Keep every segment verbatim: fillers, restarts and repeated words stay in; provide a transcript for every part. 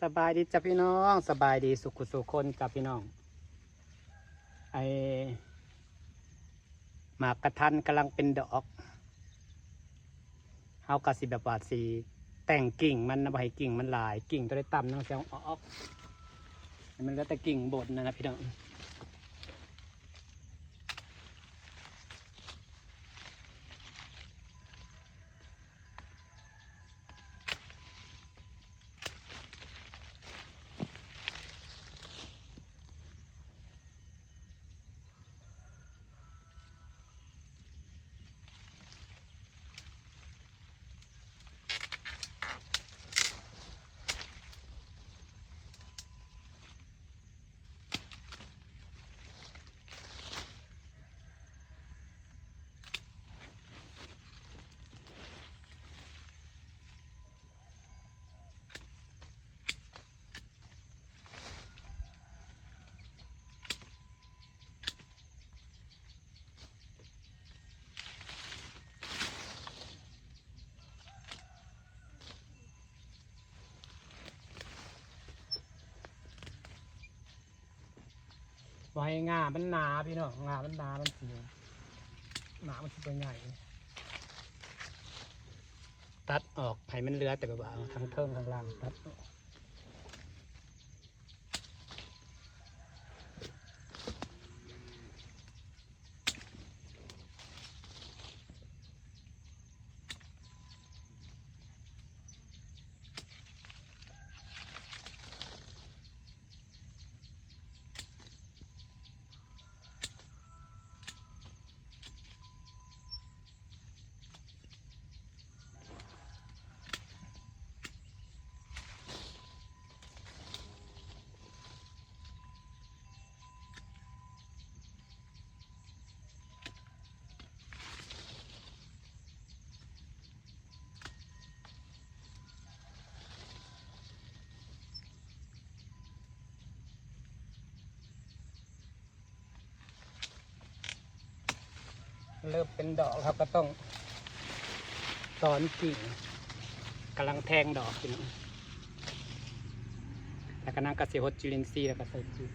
สบายดีจ้ะพี่น้อง สบายดีสุขุสุคนจ้ะพี่น้อง ไอ้หมากกระทันกำลังเป็นดอก เฮาก็สิแบบว่าสิแต่งกิ่งมันนะ บ่ให้กิ่งมันหลาย กิ่งตัวได้ต่ำนั่นสิเอาออก ให้มันเหลือแต่กิ่งบนนะนะพี่น้อง ไว้งามันหนาพี่น้อง งามันหนา มันสิหนา มันสิเป็นใหญ่ ตัดออกให้มันเหลือแต่แบบว่าเอาทั้งเทิงทั้งล่างตัดออก เริ่มเป็นดอกเราก็ต้องถอนกิ่ง กำลังแทงดอกอยู่นะ แล้วก็นั่งกระเสียหดจุลินทรีย์แล้วก็ใส่ปุ๋ย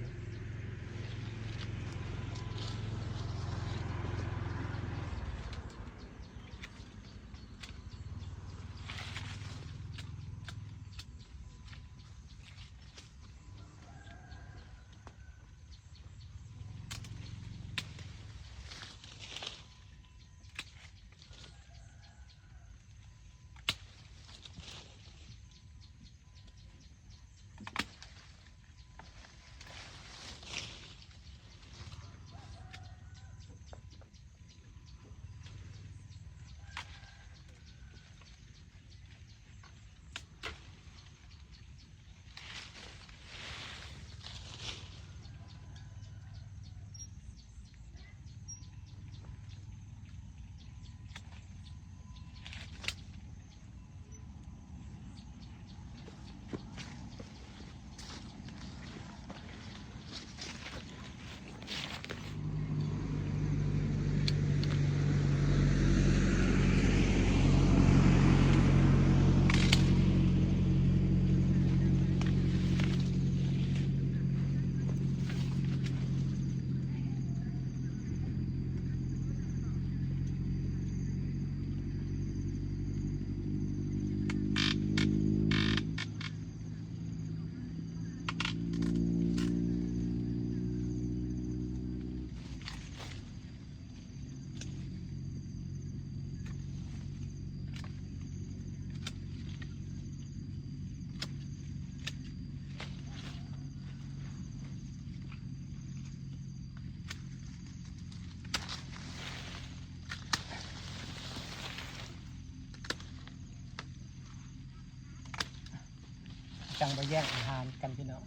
จั่งบ่แย่งอาหารกันพี่น้อง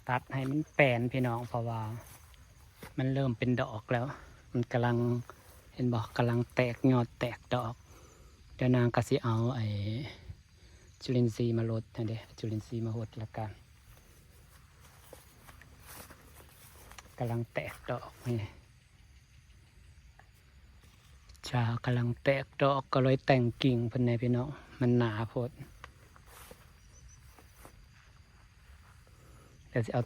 ตัดให้มันแปนพี่น้อง เพราะว่ามันเริ่มเป็นดอกแล้ว มันกำลัง เห็นบ่ กำลังแตกยอดแตกดอก เดี๋ยวนางก็สิเอาไอ้จุลินทรีย์มาลดนะเด้ จุลินทรีย์มาหดแล้วกัน กำลังแตกดอกนี่ จ้า กำลังแตกดอก ก็เลยแต่งกิ่งเพิ่นแหน่พี่น้อง มันหนาโพด เดี๋ยวสิเอา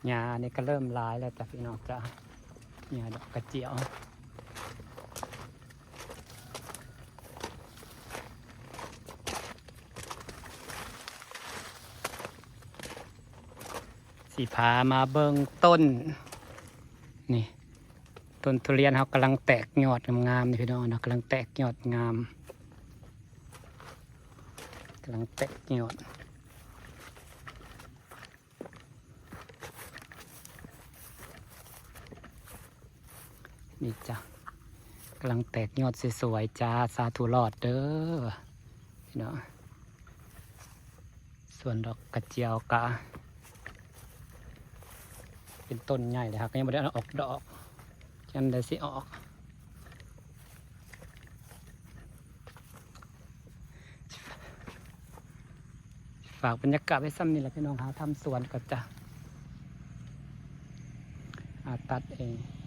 หญ้านี่ก็เริ่มหลายแล้วจ้ะพี่น้องจ้ะ หญ้าดอกกระเจียว สิพามาเบิ่งต้น นี่ ต้นทุเรียนเฮากำลังแตกยอดงามๆนี่พี่น้องเนาะ กำลังแตกยอดงาม กำลังแตกยอด นี่จ้ะ กำลังแตกยอดสวยๆจ้า สาธุรอดเด้อพี่น้อง ส่วนดอกกระเจียวกะ เป็นต้นใหญ่เลยครับ ก็ยังบ่ได้ออกดอก จั่งใดสิออก ฝากบรรยากาศไว้ส่ำนี้แหละพี่น้อง หาทำสวนก่อนจ้ะ หาตัดเอง